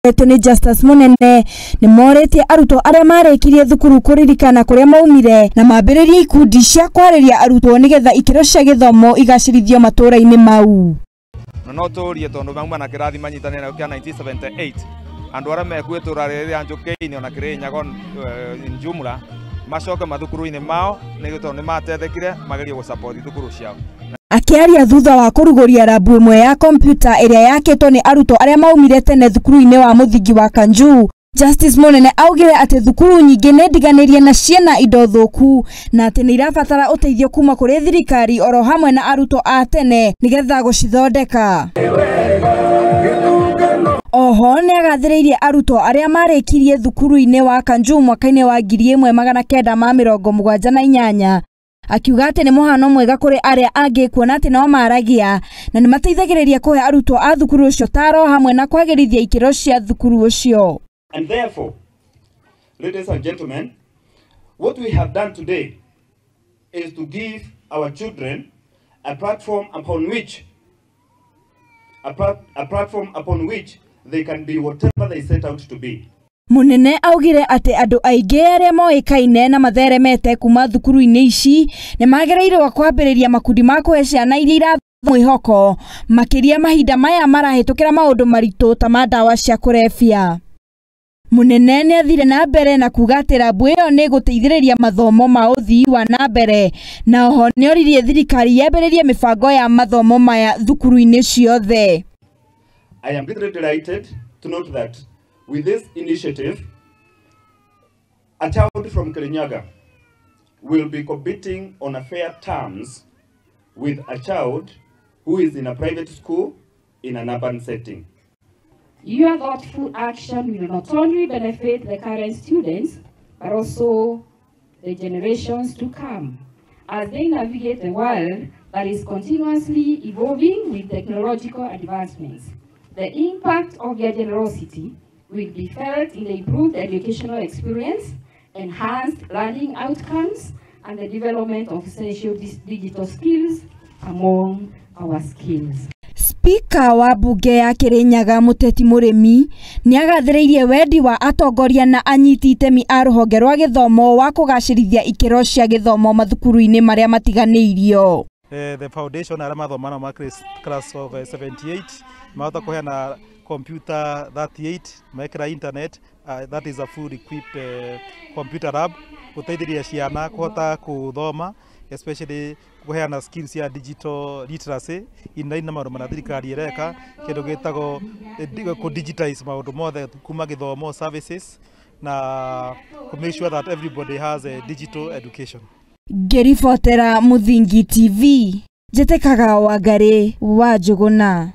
Matongoretio nĩ Justus Munene nĩ morĩtie arutwo arĩa marĩkirie thukuru kũririkana kũrĩa maumire na mambĩrĩrie ikundi cia kwarĩria arutwo nĩgetha ikĩro cia gĩthomo igacĩrithio matũũra-inĩ mau. Na no tũrie tondũ mauma na kĩrathi manyitanĩire nakĩo kĩa 1978 andũ arĩa mekuo itũra rĩrĩ rĩa Njũkĩ-inĩ ona Kĩrĩnyaga jumla macoke mathukuru-inĩ mao nĩ tondũ nĩ matethekire magerie gũ-support thukuru ciao. Akĩaria thutha wa kũrugũria rabu ĩmwe ya kompyuta ĩrĩa yakĩtwo nĩ arutwo arĩa maumire tene thukuru-inĩ wa mũthingi wa Kanju, Justice Munene augire atĩ thukuru nyingĩ nĩ ndiganĩrie na ciĩna indo thũku na atĩ nĩ irabatara ũteithio kuma kũrĩ thirikari oro hamwe na arutwo a tene nĩgetha gũcithondeka. Oho nĩ agathĩrĩirie arutwo arĩa marĩkirie thukuru-inĩ wa Kanju mwaka-inĩ wa 1978 akiuga atĩ nĩ mũhano mwega kũrĩ arĩa angĩ kuona atĩ no maragia na nĩ mateithagĩrĩria kũhe arutwo a thukuru ũcio taro hamwe na kwagĩrithia ikĩro cia thukuru ũcio. And therefore, ladies and gentlemen, what we have done today is to give our children a platform upon which a platform upon which they can be whatever they set out to be. Munene augire atĩ andũ aingĩ arĩa moĩkaine na matheremete kuma thukuru-inĩ ici nĩ magĩrĩirwo kwambĩrĩria makundi ma kũhe ciana iria irathoma mwĩhoko makĩria mahinda maya marahĩtũkĩra maũndũ maritũ ta ma ndawa cia kũrebia. Munene nĩ athire na mbere na kuga atĩ rabu ĩyo nĩ ĩgũteithĩrĩria mathomo ma ũthii wa na mbere na oho nĩ oririe thirikari yambĩrĩrie mĩbango ya mathomo maya thukuru-inĩ ciothe. I am greatly delighted to note that with this initiative, a child from Kirinyaga will be competing on a fair terms with a child who is in a private school in an urban setting. Your thoughtful action will not only benefit the current students, but also the generations to come, as they navigate the world that is continuously evolving with technological advancements. The impact of your generosity will be felt in the improved educational experience, enhanced learning outcomes, and the development of essential digital skills among our skills. Spika wa bunge ya Kirinyaga Muteti Murimi nĩ agathĩrĩirie wendi wa atongoria na anyiti itemi a rũhonge rwa gĩthomo wa kũgacĩrithia ikĩro cia gĩthomo mathukuru-inĩ marĩa matiganĩirio. The foundation arĩa mathoma nao ma class of 78 mahota kũheana computer 38 mekĩra internet, that is a full equipped computer lab gũteithĩrĩria ciana kũhota gũthoma, especially kũheana skills ya digital literacy in line na maũndũ marĩa thirikari ĩreka kĩndũ gĩtagwo kũ digitize maũndũ mothe kuma gĩthomo services na kũ make sure that everybody has a digital education. Ngĩribotera Mũthingi TV, njĩtĩkaga Wangari wa Njũgũna.